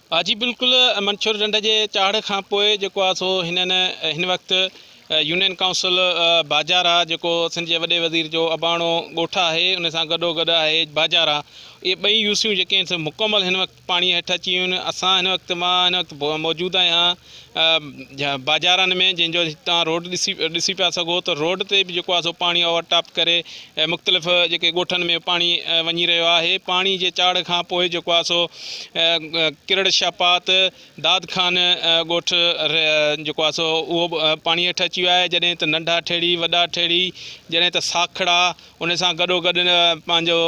جي بلڪل منڇر ڍنڍ جي چاڙهه کان پوء جيڪو آهي سو هنن هن وقت يونين ڪائونسل باجارا جيڪو سنڌ جي وڏي وزير جو اباڻو ڳوٺ آهي ان سان گڏو گڏ آهي باجارا اهي ٻئي يوسيون جيڪي آهن سي مڪمل هن وقت پاڻي هيٺ اچي ويون آهن اسان هن وقت مان هن وقت موجود آهيان باجارن ۾ جنهن جو هتان روڊ ڏسي ڏسي پيا سگهو ته روڊ تي به جيڪو آهي سو پاڻي اوور ٽاپ ڪري مختلف جيڪي ڳوٺن ۾ پاڻي وڃي رهيو آهي پاڻي جي چاڙهه کان پوء جيڪو آهي سو ڪرڙ شاپات داد خان ڳوٺ جيڪو آهي سو اهو به پاڻي هيٺ اچي ويو آهي جڏهن ته ننڍا ٺيڙهي وڏا ٺيڙهي جڏهن ته ساکڙا ان سان گڏو گڏ پنهنجو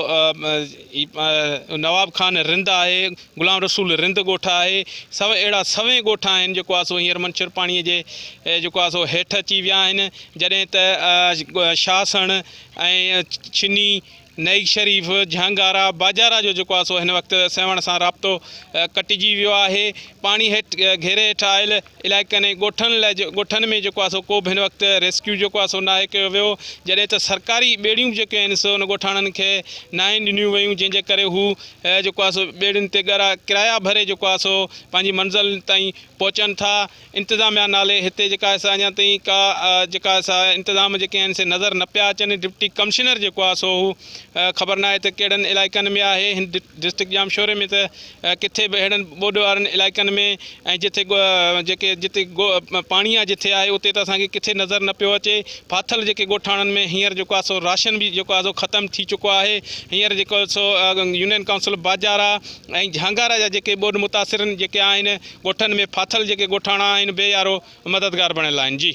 نواب خان رند آهي غلام رسول رند ڳوٺ آهي سو اهڙا سوين ڳوٺ آهن جيڪو آهي سو هينئر منڇر پاڻي جي جيڪو آهي سو هيٺ اچي ويا آهن جڏهن ته شاهه سڻ ۽ ڇني نئيگ شريف، جهانگارا، باجارا جو جيڪو آهي سو هن وقت سيوهڻ سان رابطو ڪٽجي ويو آهي. پاڻي هيٺ گهيري هيٺ آيل علائقن ۽ ڳوٺن لاء ڳوٺن ۾ جيڪو آهي سو ڪو به هن وقت ريسڪيو جيڪو آهي سو ناهي ڪيو ويو جڏهن ته سرڪاري ٻيڙيون به جيڪي آهن سو ان ڳوٺاڻن کي ناهن ڏنيون ويون جنهن جي ڪري هو جيڪو آهي سو ٻيڙين تي ڳرا ڪرايا ڀري جيڪو آهي سو پنهنجي منزل تائين پهچن ٿا. انتظاميا نالي هتي جيڪا آهي سا اڃا تائين ڪا جيڪا آهي سا انتظام جيڪي آهن سي نظر نه پيا اچن ڊپٽي ڪمشنر جيڪو آهي سو هو خبر ناهي ته ڪهڙن علائقن ۾ آهي هن ڊسٽرڪٽ ڄامشوري ۾ ته ڪٿي به اهڙن ٻوڏ وارن علائقن ۾ ۽ جتي جيڪي جتي پاڻي آهي جتي آهي اتي ته اسان کي ڪٿي نظر نه پيو اچي ڦاٿل جيڪي ڳوٺاڻن ۾ هينئر جيڪو آهي سو راشن به جيڪو آهي سو ختم ٿي چڪو آهي هينئر جيڪو سو يونين ڪائونسل باجارا ۽ جهانگارا جا جيڪي ٻوڏ متاثرن جيڪي آهن ڳوٺن ۾ ڦاٿل جيڪي ڳوٺاڻا آهن بي يارو مددگار بڻيل آهن جي.